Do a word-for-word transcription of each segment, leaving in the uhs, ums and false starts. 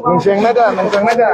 Nungseng na da, nungseng na da.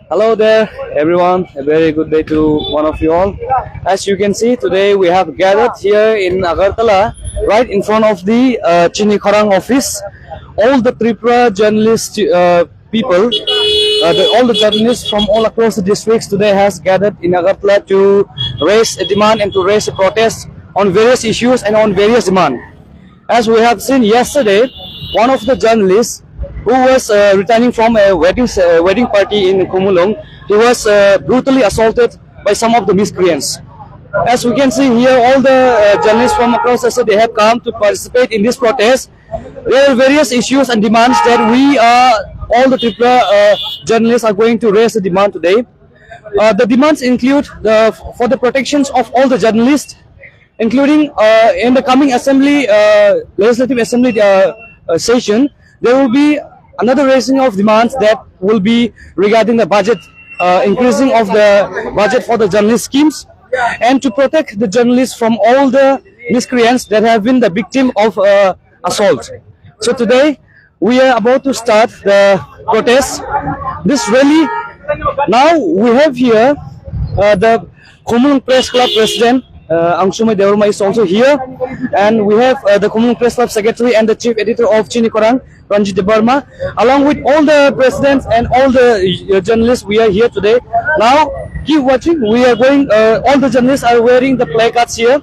Hello there, everyone. A very good day to one of you all. As you can see, today we have gathered here in Agartala, right in front of the uh, Chini Khorang office. All the Tripura journalist uh, people, uh, the, all the journalists from all across the districts today has gathered in Agartala to raise a demand and to raise a protest on various issues and on various demand. As we have seen yesterday, one of the journalists who was uh, returning from a wedding, uh, wedding party in Khumulwng, he was uh, brutally assaulted by some of the miscreants. As we can see here, all the uh, journalists from across the state, they have come to participate in this protest. There are various issues and demands that we, uh, all the Tripura uh, journalists, are going to raise the demand today. Uh, the demands include the, for the protections of all the journalists, including uh, in the coming assembly, uh, legislative assembly uh, uh, session, there will be another raising of demands that will be regarding the budget, uh, increasing of the budget for the journalist schemes, and to protect the journalists from all the miscreants that have been the victim of uh, assault. So today, we are about to start the protest. This rally, now we have here uh, the Khumulwng Press Club President, uh, Angsumai Debbarma is also here, and we have uh, the Khumulwng Press Club Secretary and the Chief Editor of Chini Khorang, Ranjit Debbarma, along with all the presidents and all the uh, journalists. We are here today. Now, keep watching. We are going. Uh, all the journalists are wearing the placards here.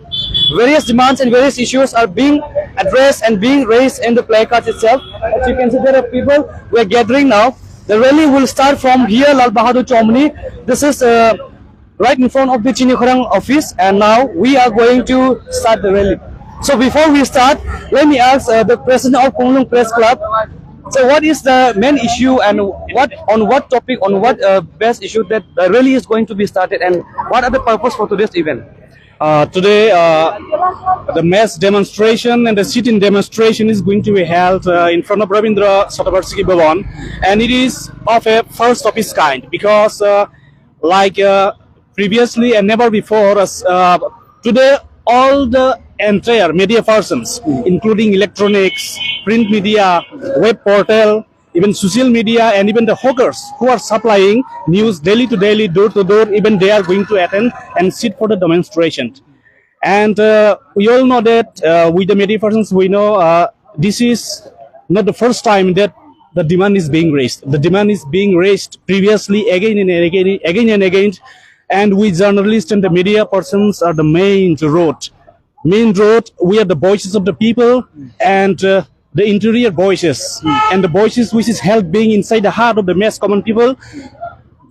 Various demands and various issues are being addressed and being raised in the placards itself. As you can see, there are people who are gathering now. The rally will start from here, Lal Bahadur Chomni. This is uh, right in front of the Chini Khorang office, and now we are going to start the rally. So before we start, let me ask uh, the president of Khumulwng Press Club. So what is the main issue and what, on what topic, on what uh, best issue that the rally is going to be started, and what are the purpose for today's event? Uh, today, uh, the mass demonstration and the sit-in demonstration is going to be held uh, in front of Rabindra Shatabarshiki Bhavan, and it is of a first of its kind because, uh, like uh, previously and never before, uh, today all the entire media persons, including electronics, print media, web portal, even social media, and even the hawkers who are supplying news daily to daily, door to door, even they are going to attend and sit for the demonstration. And uh, we all know that uh, with the media persons, we know uh, this is not the first time that the demand is being raised. The demand is being raised previously again and again, again and again. And we journalists and the media persons are the main road. Main road, we are the voices of the people and uh, the interior voices and the voices which is held being inside the heart of the mass common people.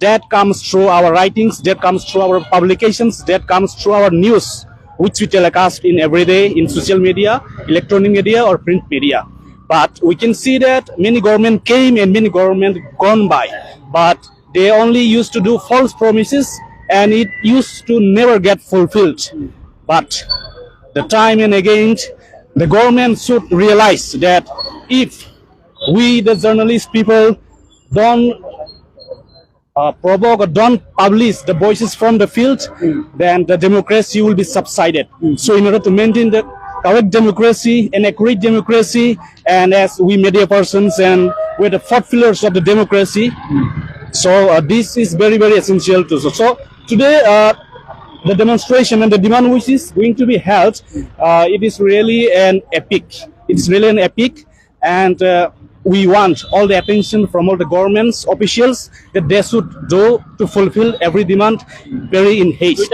That comes through our writings, that comes through our publications, that comes through our news, which we telecast in every day in social media, electronic media, or print media. But we can see that many government came and many government gone by, but they only used to do false promises and it used to never get fulfilled. But the time and again, the government should realize that if we, the journalist people, don't uh, provoke or don't publish the voices from the field, then the democracy will be subsided. So in order to maintain the correct democracy and accurate democracy, and as we media persons and we're the fourth pillars of the democracy, so uh, this is very, very essential to so, so today uh, the demonstration and the demand which is going to be held, uh, it is really an epic. It's really an epic, and uh, we want all the attention from all the governments officials that they should do to fulfill every demand very in haste.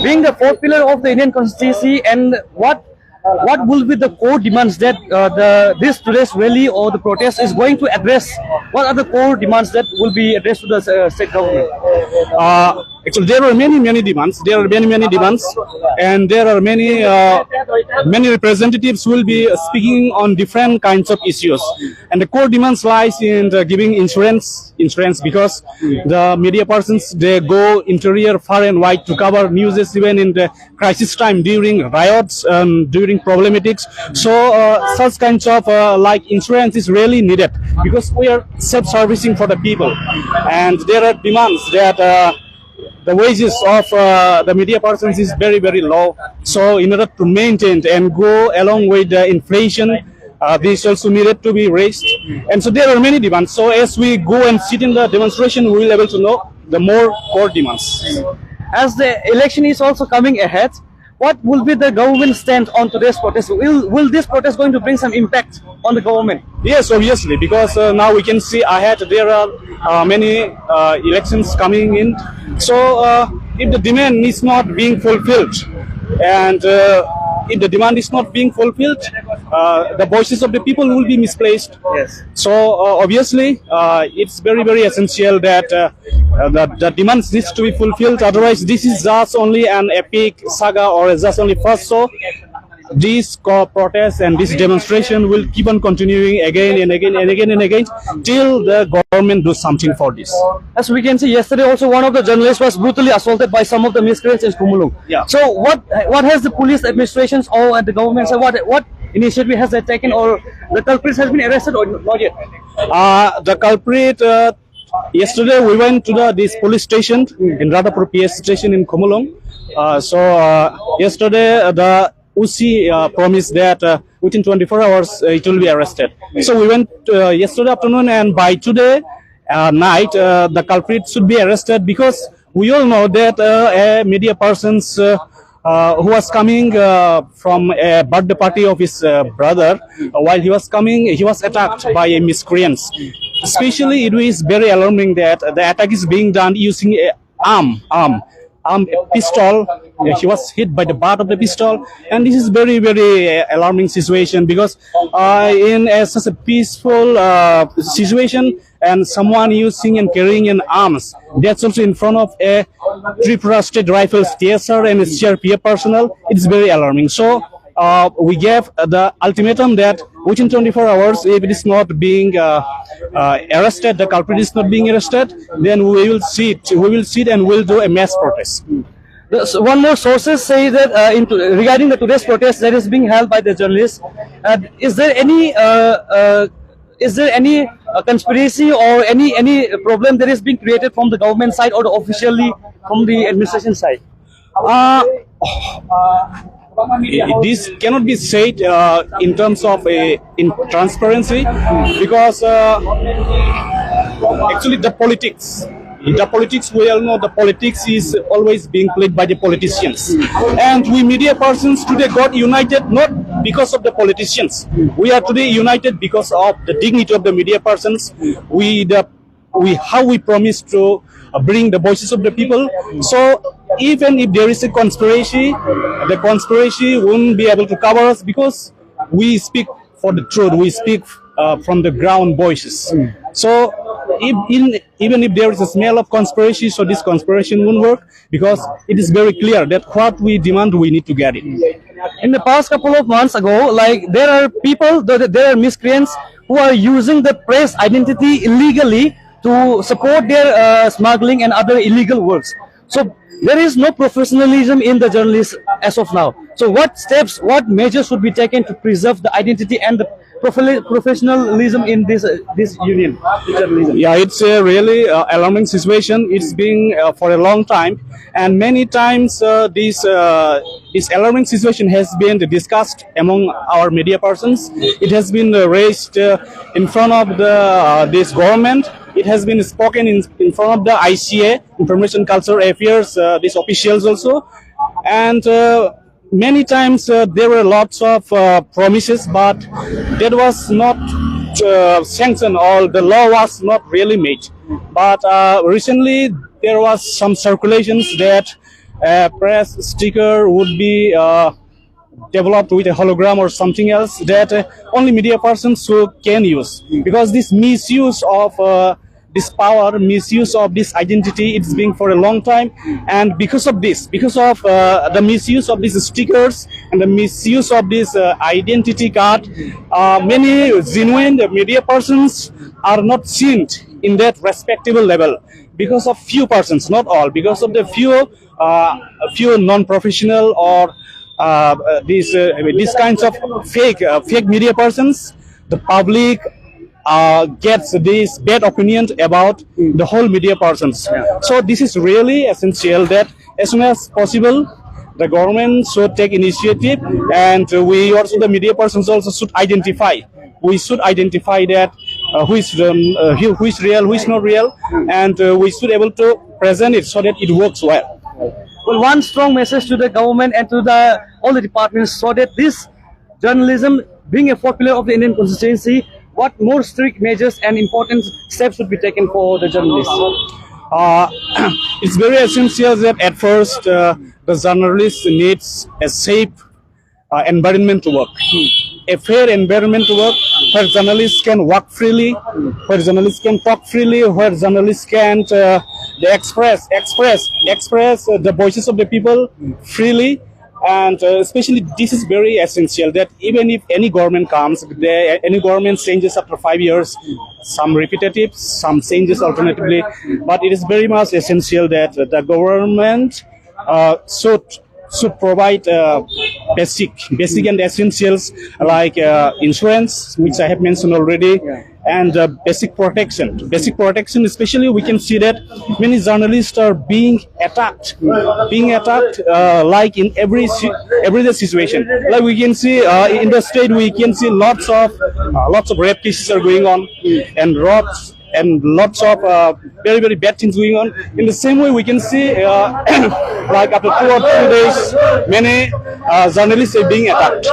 Being the fourth pillar of the Indian Constitution, and what what will be the core demands that uh, the this today's rally or the protest is going to address? What are the core demands that will be addressed to the uh, state government? Uh, actually, there are many, many demands. There are many, many demands, and there are many, uh, many representatives will be speaking on different kinds of issues. And the core demands lies in the giving insurance, insurance because the media persons, they go interior far and wide to cover news, even in the crisis time during riots and during problematics. So uh, such kinds of uh, like insurance is really needed because we are self-servicing for the people, and there are demands that uh, the wages of uh, the media persons is very, very low. So in order to maintain and go along with the inflation, uh, this also needed to be raised. And so there are many demands. So as we go and sit in the demonstration, we will able to know the more core demands. As the election is also coming ahead, what will be the government stand on today's protest? Will will this protest going to bring some impact on the government? Yes, obviously, because uh, now we can see ahead there are uh, many uh, elections coming in. So uh, if the demand is not being fulfilled, and uh, if the demand is not being fulfilled, uh, the voices of the people will be misplaced. Yes. So uh, obviously, uh, it's very, very essential that uh, uh, the, the demands needs to be fulfilled. Otherwise, this is just only an epic saga or just only first show. This co- protest and this demonstration will keep on continuing again and again and again and again till the government do something for this. As we can see, yesterday also one of the journalists was brutally assaulted by some of the miscreants in Khumulwng. Yeah. So what what has the police administrations or the government, so what what initiative has they taken, or the culprits has been arrested or not yet? Uh, the culprit, uh, yesterday we went to the this police station in Radhapur P S station in Khumulwng. Uh, so uh, yesterday uh, the O C uh, promised that uh, within twenty-four hours uh, it will be arrested. So we went uh, yesterday afternoon, and by today uh, night uh, the culprit should be arrested because we all know that uh, a media person's uh, uh, who was coming uh, from a birthday party of his uh, brother. Uh, while he was coming, he was attacked by a miscreants. Especially, it is very alarming that the attack is being done using a arm, arm, arm pistol. Uh, he was hit by the butt of the pistol, and this is very, very uh, alarming situation because uh, in a, such a peaceful uh, situation, and someone using and carrying an arms, that's also in front of a Tripura State Rifles T S R and C R P F personnel, it's very alarming. So uh, we gave the ultimatum that within twenty-four hours, if it is not being uh, uh, arrested, the culprit is not being arrested, then we will sit, we will sit and we'll do a mass protest. The, so one more sources say that uh, in to, regarding the today's protest that is being held by the journalists, uh, is there any uh, uh, is there any uh, conspiracy or any any problem that is being created from the government side or officially from the administration side? Uh, this cannot be said uh, in terms of a in transparency because uh, actually the politics The politics, we all know the politics is always being played by the politicians. And we media persons today got united not because of the politicians. We are today united because of the dignity of the media persons. We, the, we, how we promise to uh, bring the voices of the people. So even if there is a conspiracy, the conspiracy won't be able to cover us because we speak for the truth. We speak uh, from the ground voices. So if in, even if there is a smell of conspiracy, so this conspiracy won't work because it is very clear that what we demand, we need to get it. In the past couple of months ago, like, there are people, there there are miscreants who are using the press identity illegally to support their uh, smuggling and other illegal works. So there is no professionalism in the journalists as of now. So what steps, what measures should be taken to preserve the identity and the professionalism in this uh, this union, the journalism? Yeah, it's a really uh, alarming situation. It's been uh, for a long time, and many times uh, this uh, this alarming situation has been discussed among our media persons. It has been uh, raised uh, in front of the uh, this government. It has been spoken in, in front of the I C A, Information Culture Affairs, uh, these officials also. And uh, many times uh, there were lots of uh, promises, but that was not uh, sanctioned, or the law was not really made. But uh, recently there was some circulations that a press sticker would be uh, developed with a hologram or something else that uh, only media persons who can use, because this misuse of uh, this power, misuse of this identity, it's been for a long time. And because of this, because of uh, the misuse of these stickers and the misuse of this uh, identity card, uh, many genuine media persons are not seen in that respectable level because of few persons, not all, because of the few uh, few non-professional or uh, uh, these uh, these kinds of fake uh, fake media persons. The public uh, gets this bad opinion about the whole media persons. So this is really essential that as soon as possible the government should take initiative, and uh, we also, the media persons also, should identify, we should identify that uh, who is um, uh, who who is real, who is not real, and uh, we should able to present it so that it works well. Well, one strong message to the government and to the all the departments, so that this journalism, being a fourth pillar of the Indian constituency, what more strict measures and important steps should be taken for the journalists? Uh, it's very essential that at first uh, the journalist needs a safe uh, environment to work, a fair environment to work, where journalists can work freely, where journalists can talk freely, where journalists can uh, they express, express, express uh, the voices of the people freely. And uh, especially, this is very essential that even if any government comes, they, any government changes after five years, some repetitive, some changes alternatively, but it is very much essential that the government uh, should should provide uh, basic, basic and essentials like uh, insurance, which I have mentioned already, and uh, basic protection. Basic protection, especially, we can see that many journalists are being attacked, being attacked uh, like in every si- everyday situation. Like we can see uh, in the state, we can see lots of uh, lots of rape cases are going on, and lots and lots of uh, very, very bad things going on. In the same way, we can see uh, like after two or three days, many uh, journalists are being attacked.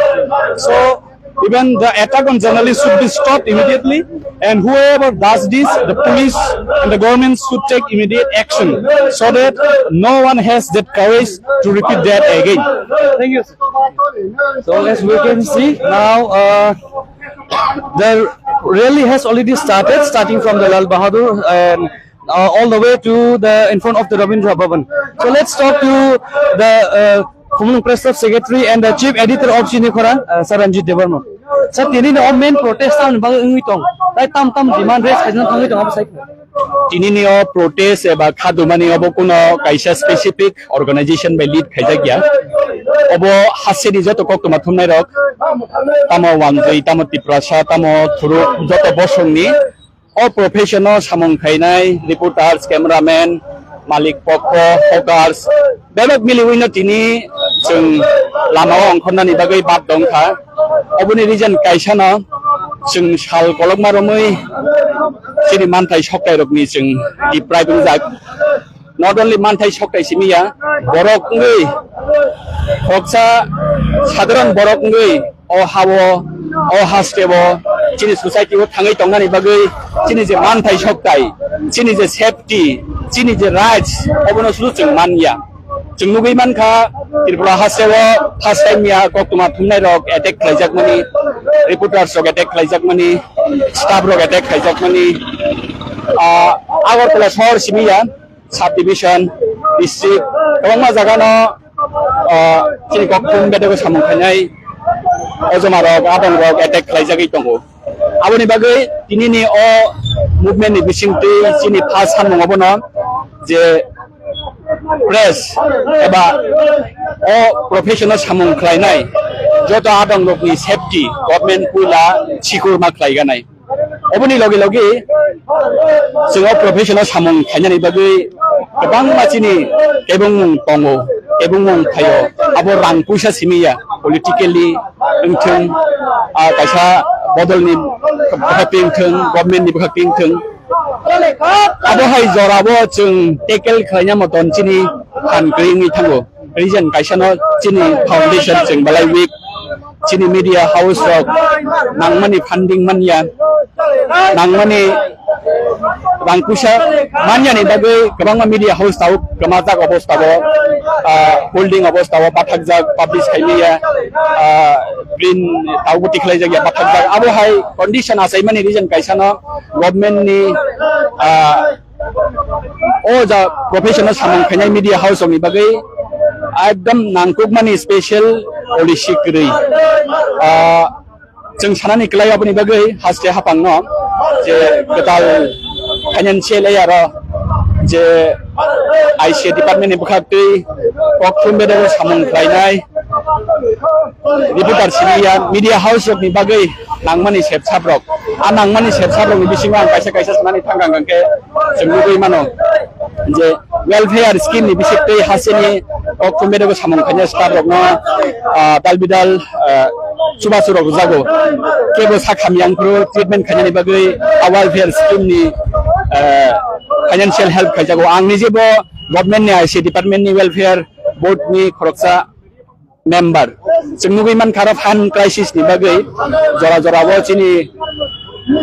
So even the attack on journalists should be stopped immediately, and whoever does this, the police and the government should take immediate action so that no one has that courage to repeat that again. Thank you. So as we can see now, uh, the rally has already started, starting from the Lal Bahadur and uh, all the way to the in front of the Rabindra Bhavan. So let's talk to the uh, Khumulwng Press Club Secretary and the Chief Editor of Chini Khorang, uh, Sir Ranjit Debbarma. Sir, tini ni main protest tam bagwi wngwi tong. Tai tam tam demand raise khaijak thangwi tong abo sai. Tinini o protest eba khadumani obo kuno kaisa specific organization bai lead khaijak ya. Obo hasini joto koktwma thumnai rok, tamo Wanjwi, tamo Tiprasa, tamo Thuruk, joto bosongni o profession o samung khainai reporters, cameraman, malik pokho, hawkers, bebak miliwino tini chwng lama o ongkhornani bagwi bad dong kha. Oboni reason kaisa no Chwng sal kolokma romwi chini manthai soktai rokni chwng deprive wngjak. Not only manthai soktai simi ya, borok wngwi, khoroksa sadharon borok wngwi o ha-o, o haste-o, chini society-o thangwi tongnani bagwi chini je manthai soktai, chini je safety, chini je rights, obono sudu chwng man ya. Chwng nugwi mankha, Tripura haste-o first time ya koktwma thumnai rok attack khlaijakmani, reporters rok attack khlaijakmani, staff rok attack khlaijakmani, ah, Agartala sohor simi ya, sub division, district, kwbangma jagano, ah, chini koktwma bedego samung khainai, ojoma rok, adong rok attack khlaijagwi tongo. Aboni bagwi tinini o movement ni bisingtwi chini pha samung obono je press eba o professional samung khlainai joto adong rokni safety government puila sikurma khlaiganai. Oboni logi logi chwng o professional samung khainani bagwi kwbangma chini kebengmung tongo, kebengmung phaio. Abo rang puisa simi ya, politically wngthung, ah, kaisa bodolni bwkhak twi wngthung, government ni bwkhak twi wngthung. Abo hai jorabo chwng tackle khlaina moton chini phan kwrwi wngwi thango. Reason kaisa no chini foundation chwng belai weak, chini media house rok nangmani funding manya, nangmani rang puisa manyani bagwi kwbangma media house tabuk kwmajak obostao, ah, holding obostao bathakjak, publish khaimaya, ah, print tabukbo tikhlaijak ya bathakjak. Abo hai condition achaimani reason kaisa no government ni, ah, o ja professional samung khainai media house rokni bagwi ekdom nangkukmani special policy kwrwi. Ah, chwng sanani kwlai aboni bagwi haste hapangno je kwtal financial aya ro je I C A department ni bwkhak twi koktwma bedego samung khlainai reporter simi ya media house rokni bagwi nangmani sepsap rok. A nangmani sepsap rokni bisingo ang kaisa kaisa sanani thang kang khe chwng nugwi mano je welfare scheme ni bisingtwi hasteni koktwma bedego samung khainai staff rokno, ah, dal bidal, ah, chubachu rok rwjago. Kebo sak hamya wngphuru treatment khainani bagwi a welfare scheme ni, ah, financial help khaijago. Ang nijebo government ni I C A department ni welfare board ni khoroksa member. Chwng nugwi mankha aro fund crisis ni bagwi jora jora o chini,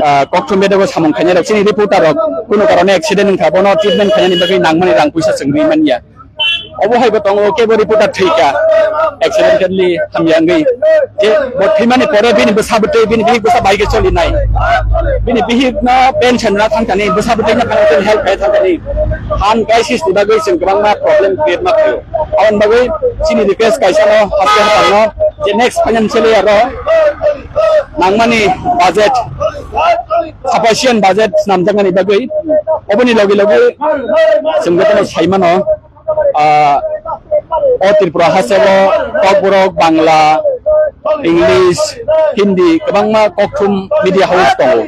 ah, koktwma bedego samung khainai rok, chini reporter rok kunu karone accident wngkha, bono treatment khainani bagwi nangmani rang puisa chwng rwi manya. Obo hai bo tongo, kebo reporter thwikha accidentally hamya wngwi. Je bo thwimani pore bini bwsa bwtwi, bini bihik bwsa bai khe cholinai. Bini bihik no pension na thangthani, bwsa bwtwi no financial help khai thangthani. Fund crisis ni bagwi chwng kwbangma problem create ma khaio. Aboni bagwi chini request kaisa no, haste hapang no, je next financial year o nangmani budget, sufficient budget swnamjaknani bagwi, oboni logi logi chwng jotono sai mano, ah, o Tripura hasteo Kokborok, Bangla, English, Hindi kwbangma kokthum media house tongo.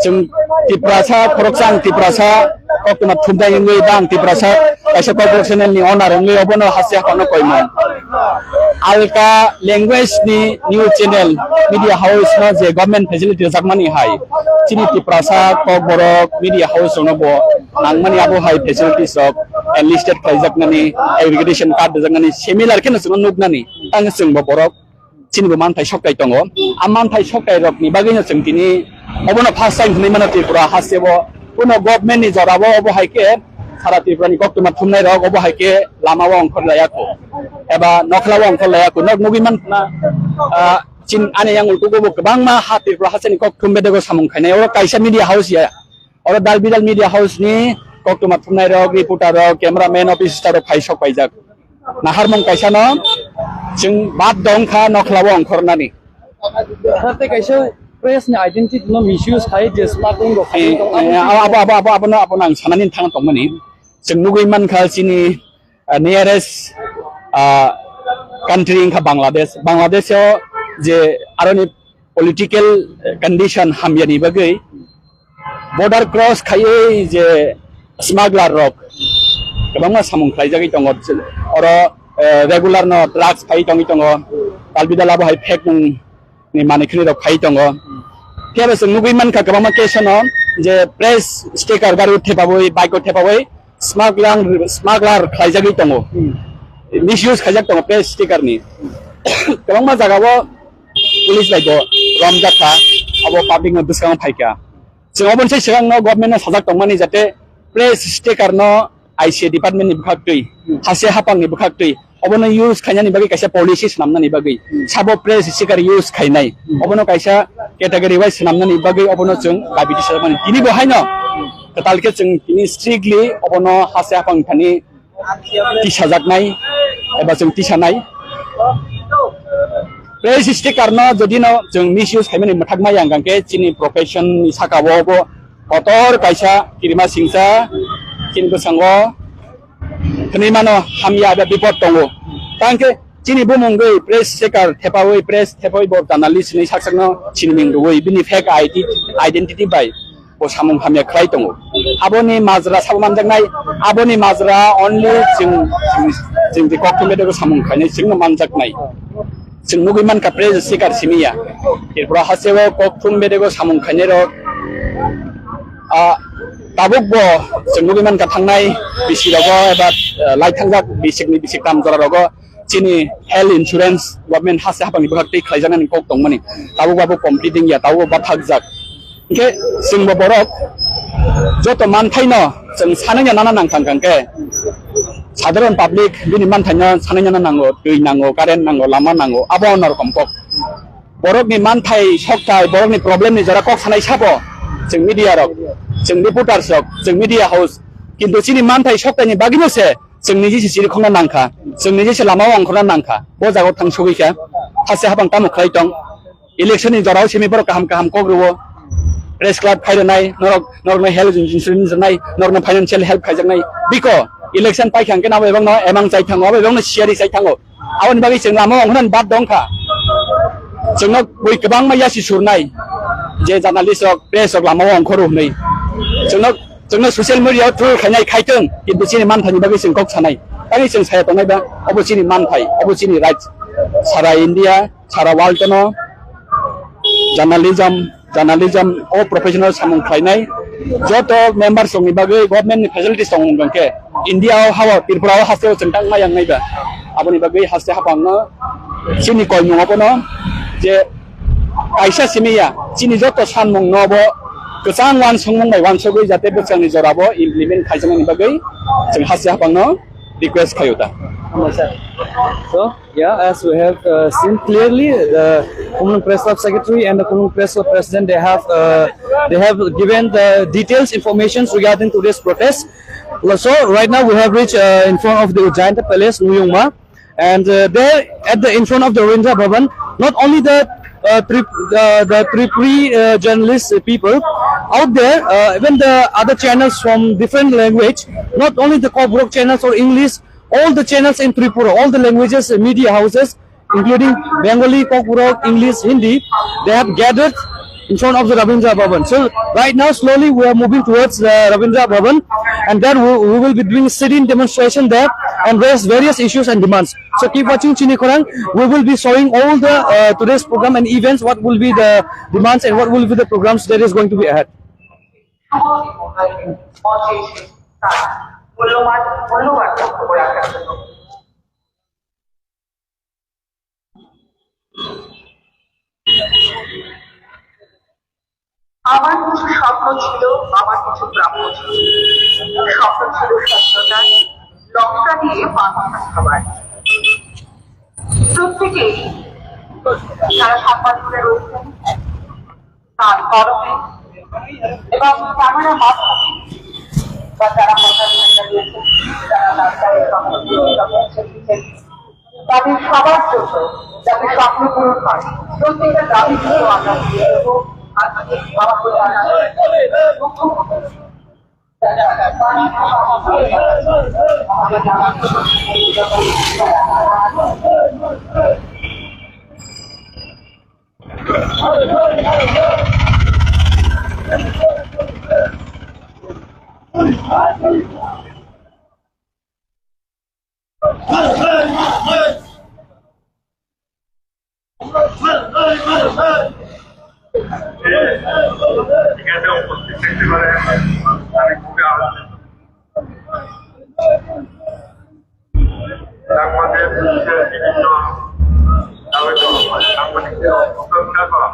Chwng Tiprasa, khoroksa ang Tiprasa, koktwma thumnai wngwi ba ang Tiprasa kaisa Kokborok channel ni owner wngwi obono haste haphangno koimung. Alka language ni news channel, media house no je government facility rwjakmani hai, chini Tiprasa, Kokborok media house rokno bo nangmani abo hai facilities rok enlisted khlaijaknani, aggregation card rwjaknani, similar kheno chwngno nuknani, tang chwngbo borok chini bo manthai soktai tongo. A manthai soktai rokni bagwino chwng tini obono first time hwnwi mano Tripura hasteo. Kuno government ni jorabo obo hai khe sara Tripura ni koktwma thumnai rok obo hai khe lama o ongkhor laya kho eba nokhla o ongkhor laya kho. Nok nugwi man na, ah, chin ani yang ulkugo bo kwbangma ha Tripura hasteni kokthum bedego samung khainai. Oro kaisa media house ya. Oro dal bidal media house ni koktwma thumnai rok, reporter rok, cameraman, office staff rok phai sok paijak. Naharmung kaisa no chwng bad dong kha nokhla o ongkhornani. Haste kaisa press ni identity no misuse khai je smuggling rok khai tong, eh, abo abo, abo, abo, abo no, abo no ang sanani thang tongmani. Chwng nugwi man kha chini, ah, nearest, ah, country wngkha Bangladesh. Bangladesh o je aroni political condition hamyani bagwi border cross khaiwi je smuggler rok kwbangma samung khlaijagwi tongo. Oro, eh, regular no drugs phai tongwi tongo, tal bidal abo hai fake mung ni manwi khwnwi rok phai tongo. Phiya ba chwng nugwi mankha kwbangma case no je press sticker gari o thepawi, bike o thepawi smuggler, smuggler khlaijagwi tongo. Misuse khaijak tongo press sticker ni. Kwbangma jaga o police bai bo romjak kha, abo public no bwskango phaikha. Chwng oboni sai swkang no government no sajak tongmani jate press sticker no I C A department ni bwkhak twi, hase hapang ni bwkhak twi, obono use khainani bagwi kaisa policy swnamnani bagwi, sabo press sticker use khainai, obono kaisa category wise swnamnani bagwi obono chwng dabi tisajak mani. Tini bo haino kwtal khe chwng tini strictly obono hase hapang thani tisajaknai eba chwng tisanai. Press sticker no jodi no chwng misuse khaimani mwthakma yang khe chini profession ni saka o bo kotor kaisa kirima singsa chini bwskango khwnwi mano hamya eba bipod tongo. Tang khe chini bumung gwi press sticker thepawi, press thepawi bo journalist ni sak sak no siniming rwui bini fake I D, identity bai bo samung hamya khlai tongo. Aboni majra sabo manjaknai, aboni majra only chwng, chwng, chwng je kokthum bedego samung khlainai chwngno manjaknai. Chwng nugwi mankha press sticker simi ya. Tripura hasteo kokthum bedego samung khlainai rok, ah, tabuk bo chwng nugwi mankha thangnai bisi rogo eba, ah, lai thangjak bisikni bisik tam jora rogo chini health insurance government haste hapangni bwkhak twi khlaijaknani kok tongmani. Tabuk bo complete wngya, tabuk bo bathakjak. Hingke chwngbo borok joto manthaino chwng sanwi nana nangkha hingke sadharon public bini manthaino sanwi nana nango, twi nango, current nango, lama nango, abo onorom kok. Borokni manthai sokthai, borokni problem ni jora kok sanai sabo chwng media rok, chwng reporters rok, chwng media house, kintu chini manthai sokthai ni bagwino se chwng niji se chirikhokna nangkha, chwng niji se lama o ongkhorna nangkha, bo jaga o thang sogwi kha, haste hapang tamo khlai tong. Election ni jorao simi borok kaham kaham kok rwo. Press club khai rwnai, norok, norokno health insurance rwnai, norokno financial help khaijaknai. Biko election paikha hwnkhe abo ebangno emang chai thango, abo ebangno siyari chai thango. Aboni bagwi chwng lama ongkhornani bad dongkha. Chwngno bui kwbangma yasi surnai je journalist rok, press rok lama o ongkhoro hwnwi. Chwngno, chwngno social media o troll khainai khaitwng, kintu chini manthani bagwi chwng kok sanai. Tani chwng saya tongnai ba, obo chini manthai, obo chini right. Sara India, sara world no journalism, journalism o professional samung khlainai joto members rokni bagwi government ni facilities tong wng khe India o hao Tripura o haste o chwng tang ma yang nai ba, aboni bagwi haste hapang no chini koimung abono je kaisa simi ya chini joto sanmung no bo kwchang wansukmung bai wansugwi jate bwskanni jora bo implement khaijaknani bagwi chwng haste hapang no request khaio ta. So, yeah, as we have uh, seen clearly, the Khumulwng Press Club Secretary and the Khumulwng Press Club President, they have uh, they have given the details, informations regarding today's protest. So, right now we have reached uh, in front of the Jayanta Palace, Nuyungma, and uh, there at the in front of the Rabindra Bhavan, not only the uh, Trip, uh, the Tripuri uh, journalist people out there, uh, even the other channels from different language, not only the Kokborok channels or English, all the channels in Tripura, all the languages, uh, media houses, including Bengali, Kokborok, English, Hindi, they have gathered in front of the Rabindra Bhavan. So right now, slowly we are moving towards the Rabindra Bhavan, and there we, we will be doing sit-in demonstration there and raise various issues and demands. So keep watching Chini Khorang. We will be showing all the uh, today's program and events, what will be the demands and what will be the programs that is going to be ahead. আমার কিছু স্বপ্ন ছিল, আমার কিছু প্রাপ্য ছিল। স্বপ্ন ছিল স্বচ্ছতা, লঙ্কা দিয়ে মাথা খাবার। প্রত্যেকেই যারা সাংবাদিকরা রয়েছেন, তার কলমে এবং ক্যামেরা মাধ্যমে বা যারা প্রচার রয়েছেন, তারা তার তাদের কর্মসূচির কথা বলছেন। তাদের সবার জন্য যাতে স্বপ্ন পূরণ হয়, প্রত্যেকটা দাবি কিন্তু আমরা দিয়ে দেবো। আজকে আমার প্রধান মুখ্যমন্ত্রী এবারে আমি খুবই আনন্দিত। বাংলাদেশ বিশ্বের বিভিন্ন নাগরিক সংগঠনকে প্রশংসা করা,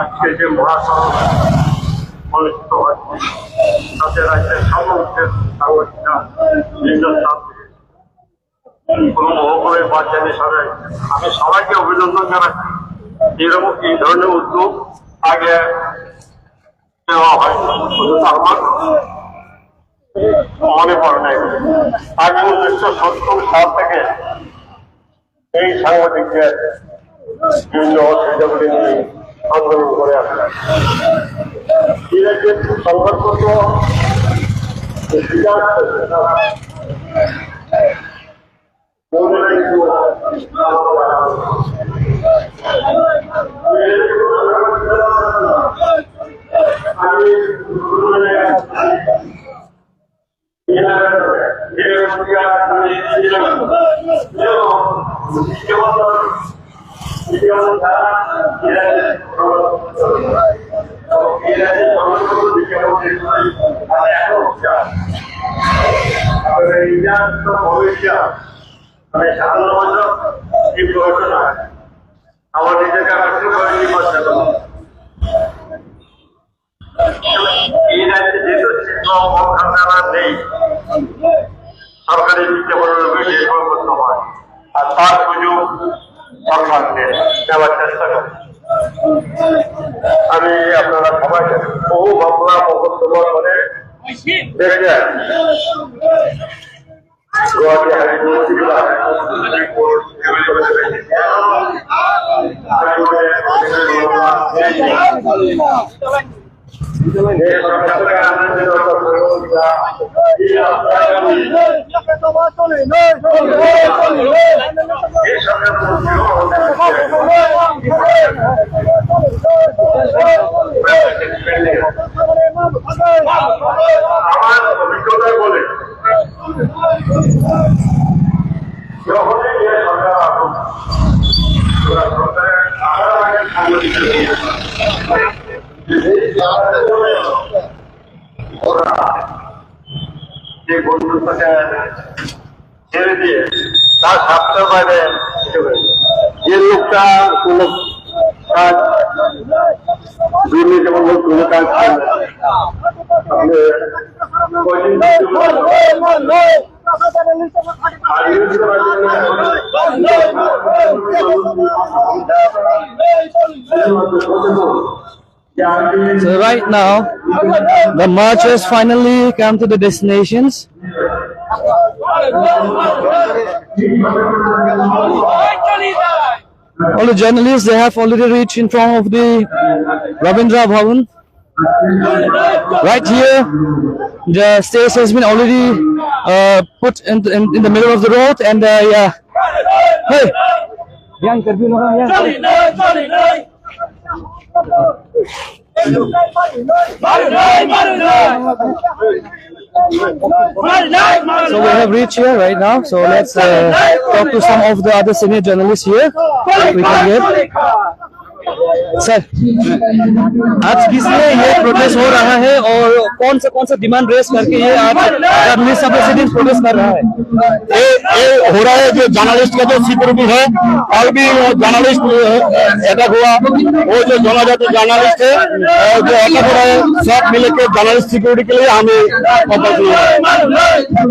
আজকে যে মহাসমাবেশ অনুষ্ঠিত হচ্ছে, তাতে রাজ্যের সর্বস্তরের নাগরিকরা বিভিন্ন স্থান থেকে কোনো মহকুমায় বা জেলা সভায় আমি সবাইকে অভিনন্দন জানাচ্ছি। এরকম এই ধরনের উদ্যোগ আগে নেওয়া হয়, অথচ আমার মনে পড়ে নাই। আমি উনিশশো সত্তর সাল থেকে এই সাংবাদিকদের বিভিন্ন অসুবিধাগুলি নিয়ে আন্দোলন করে আসছি। এর যে সংঘর্ষ তো আমার নিজের কাছে এই রাজ্যে যেহেতু শিক্ষক কলকারখানা নেই, সরকারি বিদ্যালয়গুলোকে নির্ভর করতে হয়, আর তার সুযোগ সরকার নেয়, দেওয়ার চেষ্টা করে। আমি আপনারা সবাই বহু মামলা মকদ্দমা করে দেখবেন গুয়াহাটি হাইকোর্ট, ত্রিপুরা হাইকোর্ট, সুপ্রিম কোর্ট, আমার অভিজ্ঞতায় বলে, যখনই যে সরকার আসুক, ওরা সরকারের আশার আগে সংগঠিত হয়ে যায়। এই যারা ওরা যে বন্ধুত্বটা ছেড়ে দিয়ে তার স্বার্থের বাইরে কিছু করে। যে লোকটা কোনো কাজ, দুর্নীতিমূলক কোনো কাজ করে না, আপনি কয়দিন So right now, the march has finally come to the destinations. All the journalists, they have already reached in front of the Rabindra Bhavan. Right here, the stage has been already uh, put in, in, in the middle of the road, and uh, yeah. Hey! Yang interview no, yang. So we have reached here right now. So let's uh, talk to some of the other senior journalists here. If we can get. Sir, आज किस लिए ये प्रोटेस्ट हो रहा है और कौन सा कौन सा डिमांड रेज करके ये आज जर्नलिस्ट सब सिटिंग प्रोटेस्ट कर रहा है? ये, ये हो रहा है जो जर्नलिस्ट का जो सिक्योरिटी है, कल भी जर्नलिस्ट अटैक हुआ, वो जो जनजाति जर्नलिस्ट है, अ, जो अटैक हो रहा है, सब मिलकर जर्नलिस्ट सिक्योरिटी के लिए हमें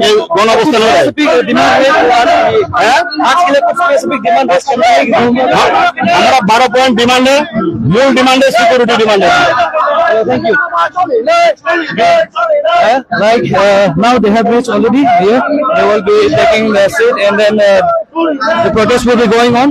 ये गण अवस्थान हो रहा है। स्पेसिफिक डिमांड रेज हो रहा है? हैं? आज के लिए कुछ स्पेसिफिक डिमांड रेज करना है कि हम, हमारा बारह पॉइंट डिमांड है, मूल डिमांड है, सिक्योरिटी डिमांड है। Thank you. Like uh, now they have reached already here. They will be taking the seat and then uh, the protest will be going on.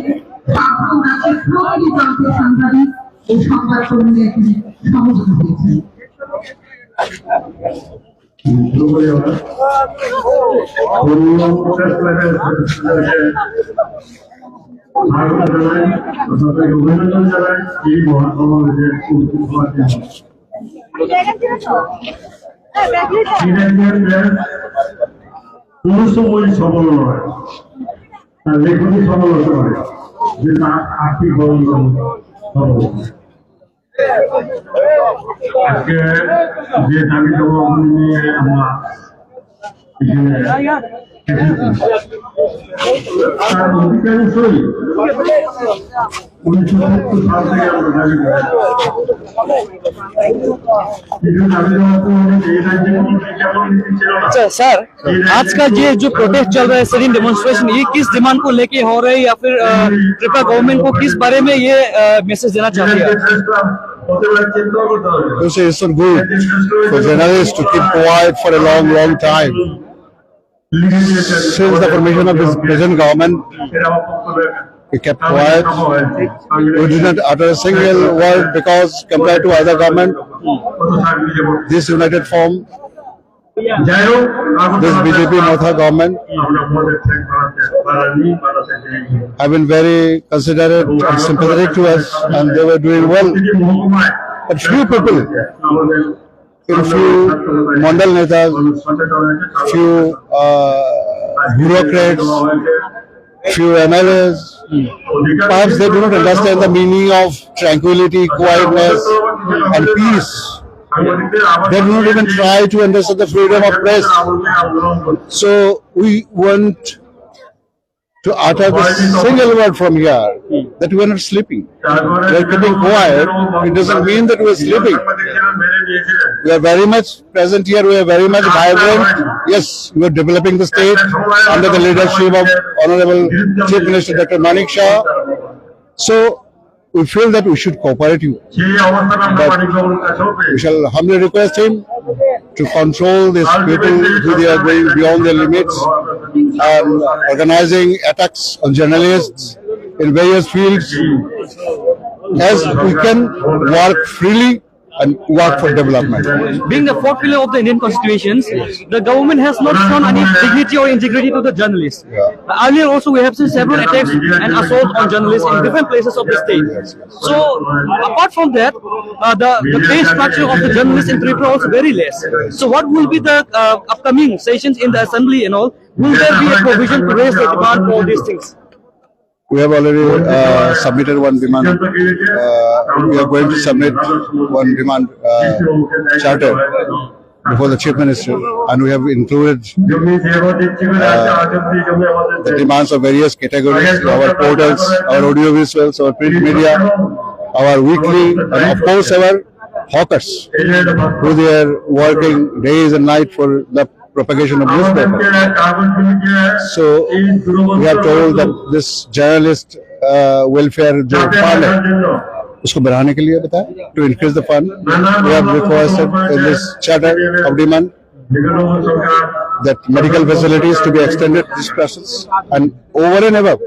স্বাগত জানাই, আপনাদেরকে অভিনন্দন জানাই এই মহাসমাবেশে উপস্থিত হওয়ার জন্য। সিলেটিয়ান প্রেস কোনো সময় সফল নয়, তার লেখনী সফল হতে পারে, যে তার আর্থিক বরং সফল হতে পারে। আজকে যে দাবি দাবা নিয়ে আমরা এখানে এসেছি, তার অধিকাংশই উনিশশো সত্তর সাল থেকে আমরা দাবি করে আসছি। কিছু দাবি দাবা তো অনেক এই রাজ্যে কোনো বিজ্ঞাপন নীতি ছিল না। আচ্ছা স্যার, आज का ये जो प्रोटेस्ट चल रहा है, सिटिंग डेमोन्स्ट्रेशन, ये किस डिमांड को लेके हो रहा है या फिर, अ, त्रिपुरा गवर्नमेंट को किस बारे में ये, अ, मैसेज देना चाहते हैं? You see, it's not good for journalists to keep quiet for a long, long time. Since the formation of this present government, we kept quiet. We did not utter a single word because compared to other government, this united form, this B J P Motha government have been very considerate and sympathetic to us, and they were doing well. But few people, in few mandal netas, few, uh, bureaucrats, few M L As, perhaps they do not understand the meaning of tranquility, quietness, and peace. They do not even try to understand the freedom of press. So we want to utter the single word from here, that we are not sleeping. We are keeping quiet. It doesn't mean that we are sleeping. We are very much present here. We are very much vibrant. Yes, we are developing the state under the leadership of Honorable Chief Minister Doctor Manik Shah. So we feel that we should cooperate you. But we shall humbly request him to control these people who they are going beyond their limits and organizing attacks on journalists in various fields. As we can work freely and work for development. Being the fourth pillar of the Indian Constitution, the government has not shown any dignity or integrity to the journalists. Yeah. Earlier also, we have seen several attacks and assaults on journalists in different places of the state. Yes, yes. So, apart from that, uh, the, the pay structure of the journalists in Tripura also very less. So, what will be the, uh, upcoming sessions in the assembly and all? Will there be a provision to raise the demand for these things? We have already, uh, submitted one demand. Uh, we are going to submit one demand, uh, charter before the Chief Minister, and we have included, uh, the demands of various categories, our portals, our audiovisuals, our print media, our weekly, and of course our hawkers, who they are working days and night for the propagation of newspaper. So we have told that this journalist, uh, welfare जो fund है, उसको बढ़ाने के लिए बताया, to increase the fund. We have requested in this charter of demand that medical facilities to be extended to these persons, and over and above,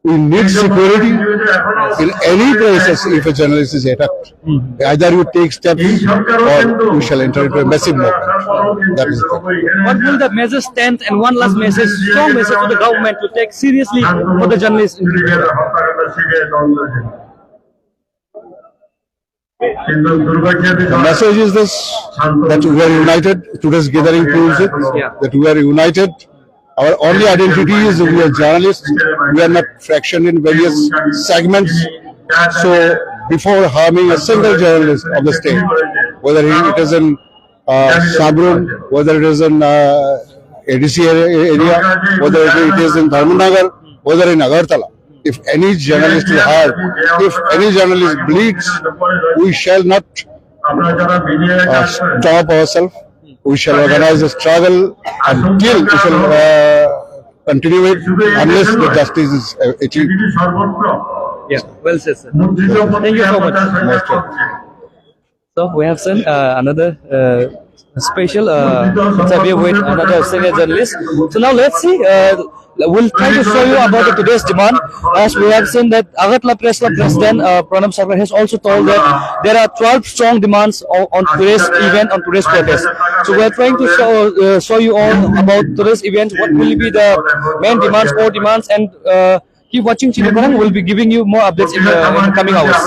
we need security in any places if a journalist is attacked. Either you take steps or we shall enter into a massive movement. That is the thing. What will the message stand and one last message, strong message to the government to take seriously for the journalists in Tripura? The message is this, that we are united. Today's gathering proves it, yeah, that we are united. Our only identity is we are journalists. We are not fractioned in various segments. So before harming a single journalist of the state, whether he, it is in, uh, Sabroom, whether it is in, uh, A D C area, area, whether it is in Dharmanagar, whether in Agartala, if any journalist is hurt, if any journalist bleeds, we shall not, uh, stop ourselves. We shall organize a struggle until we shall, uh, continue it unless the justice is, uh, achieved. Yeah, well said, sir. Thank you so much. Most welcome. So we have seen, uh, another, uh, special, uh, interview with another senior journalist. So now let's see. Uh, we'll try to show you about the today's demand. As we have seen that Agartala Press Club President, uh, Pranab Sarkar has also told that there are twelve strong demands on, on today's event, on today's protest. So we are trying to show, uh, show you all about today's event. What will be the main demands, core demands, and, uh, keep watching Chini Khorang. We'll be giving you more updates in the, in the coming hours.